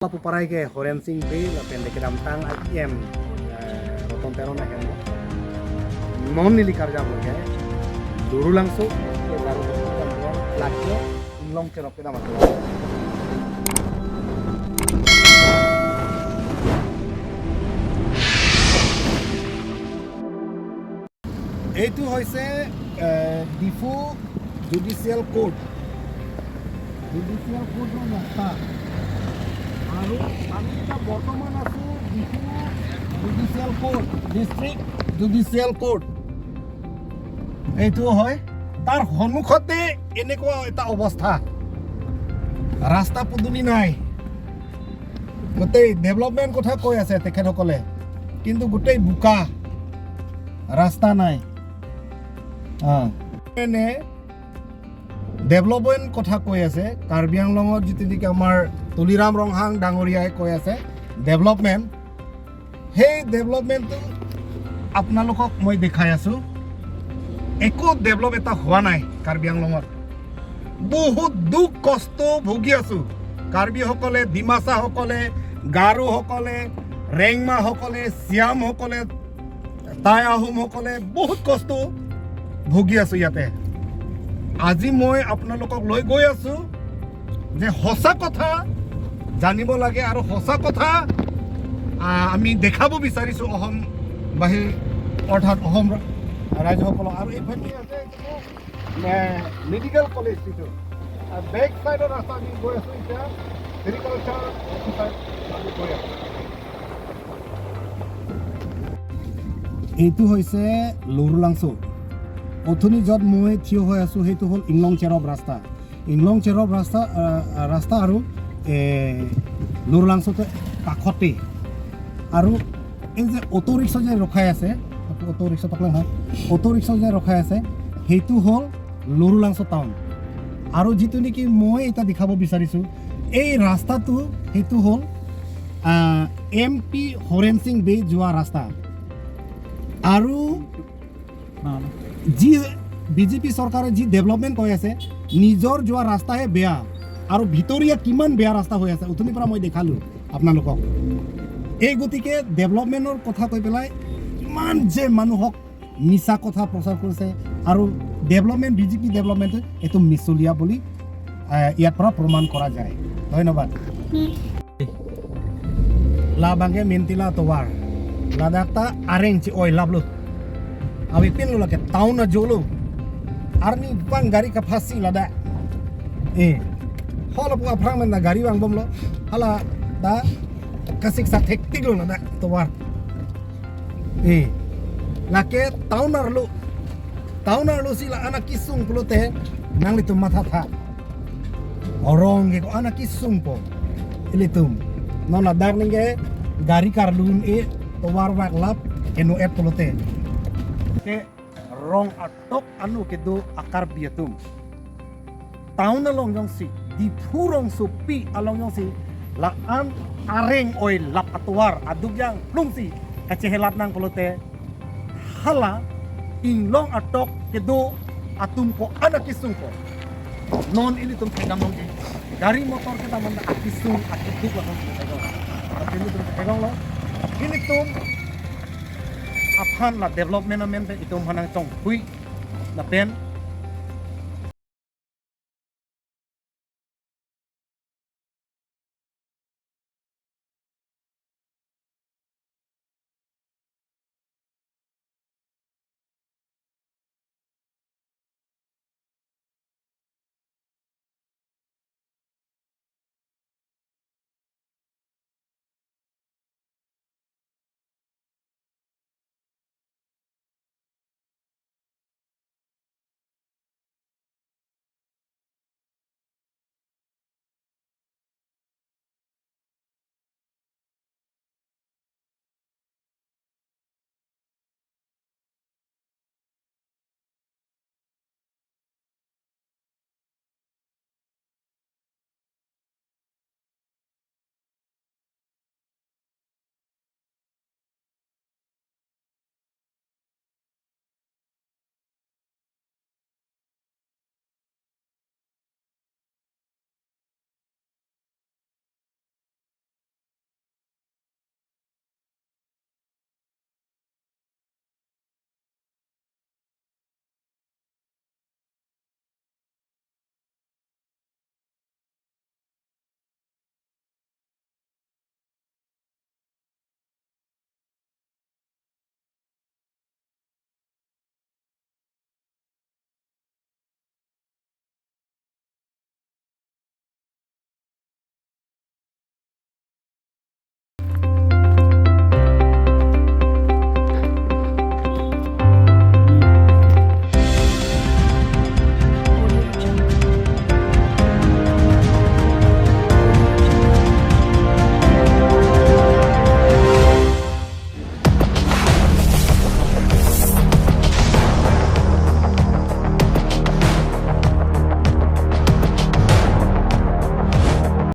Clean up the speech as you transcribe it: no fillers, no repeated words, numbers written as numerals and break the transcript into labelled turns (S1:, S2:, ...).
S1: Lapu parai ke Horen Singh Bey la pen de kedam tang IPM Ratan Teron ahem non nili karja bolke Lurulangso ke laru lakyo inglong cherok kedam এইটো হৈছে Diphu judicial court, judicial কোৰ্টৰ ৰাস্তা। আৰু আমি এতিয়া বৰ্তমান আছোঁ Diphu judicial court, district judicial court এইটো হয়। তাৰ সন্মুখতে এনেকুৱা এটা অৱস্থা, ৰাস্তা পদূলি নাই। গোটেই ডেভেলপমেণ্ট কথা কৈ আছে তেখেতসকলে, কিন্তু গোটেই বোকা, ৰাস্তা নাই। এনে ডেভেলপমেণ্ট কথা কৈ আছে কাৰ্বি আংলঙত, যিটো নেকি আমাৰ তুলিৰাম ৰংহাং ডাঙৰীয়াই কৈ আছে ডেভেলপমেণ্ট, সেই ডেভেলপমেণ্টটো আপোনালোকক মই দেখাই আছোঁ। একো ডেভেলপ এটা হোৱা নাই কাৰ্বি আংলঙত। বহুত দুখ কষ্ট ভুগি আছোঁ কাৰ্বিসকলে, ডিমাচাসকলে, গাৰোসকলে, ৰেংমাসকলে, চিয়ামসকলে, টাই আহোমসকলে বহুত কষ্ট ভুগি আছোঁ ইয়াতে। আজি মই আপোনালোকক লৈ গৈ আছোঁ যে সঁচা কথা জানিব লাগে আৰু সঁচা কথা আমি দেখাব বিচাৰিছোঁ অসমবাসী, অৰ্থাৎ অসম ৰাইজসকলক। আৰু এইফালে আছে মেডিকেল কলেজ, যিটো বেক চাইডৰ ৰাস্তা আমি গৈ আছোঁ এতিয়া, চেৰিকালচাৰ অফিচাৰ আমি গৈ আছোঁ। এইটো হৈছে লৰুলাংচো। অথনি য'ত মই থিয় হৈ আছোঁ সেইটো হ'ল ইংলং চেৰপ ৰাস্তা, ইংলং চেৰপ ৰাস্তা ৰাস্তা আৰু লৰুলাংচোটো কাষতেই। আৰু এই যে অ'টো ৰিক্সা যে ৰখাই আছে, অ'টো ৰিক্সা তাকলে নহয়, অ'টো ৰিক্সা যে ৰখাই আছে সেইটো হ'ল লৰুলাংচো টাউন। আৰু যিটো নেকি মই এতিয়া দেখাব বিচাৰিছোঁ এই ৰাস্তাটো, সেইটো হ'ল এম পি হৰেণ সিং বে যোৱা ৰাস্তা। আৰু যি বিজেপি চৰকাৰে যি ডেভেলপমেণ্ট কৈ আছে, নিজৰ যোৱা ৰাস্তাহে বেয়া আৰু ভিতৰীয়া কিমান বেয়া ৰাস্তা হৈ আছে অথনিৰ পৰা মই দেখালোঁ আপোনালোকক। এই গতিকে ডেভেলপমেণ্টৰ কথা কৈ পেলাই কিমান যে মানুহক মিছা কথা প্ৰচাৰ কৰিছে আৰু ডেভেলপমেণ্ট, বিজেপি ডেভেলপমেণ্ট এইটো মিছলীয়া বুলি ইয়াৰ পৰা প্ৰমাণ কৰা যায়। ধন্যবাদ। লাবাংগে মেন্তিলা তোৱাৰ লাদাখta areng ci oi lablu awi pin lu lake taun na jolu arni bang gari ka phasi lada e hola pu aprang men na gari bang bom lo hala da kasik sa thek tik lo lada towar e lake taun ar lu taun ar lu sila anak kisung pulo te nang litum matha tha orong ge ko anak kisung po ilitum non la dak ning ge gari kar lun e towar wak lap eno et polote ke rong atok anu ke do akar biatum taun along jong si di purong su pi along jong si la an areng oi lap atuar aduk yang plung si kacehelat nang polote hala inglong atok ke do atum ko anak kisung ko non ini tum thegam long ke gari motor ke taman akisung akituk la kong thegam ini tum thegam lo ini tum aphan la development amen pe itum hanang chong hui la pen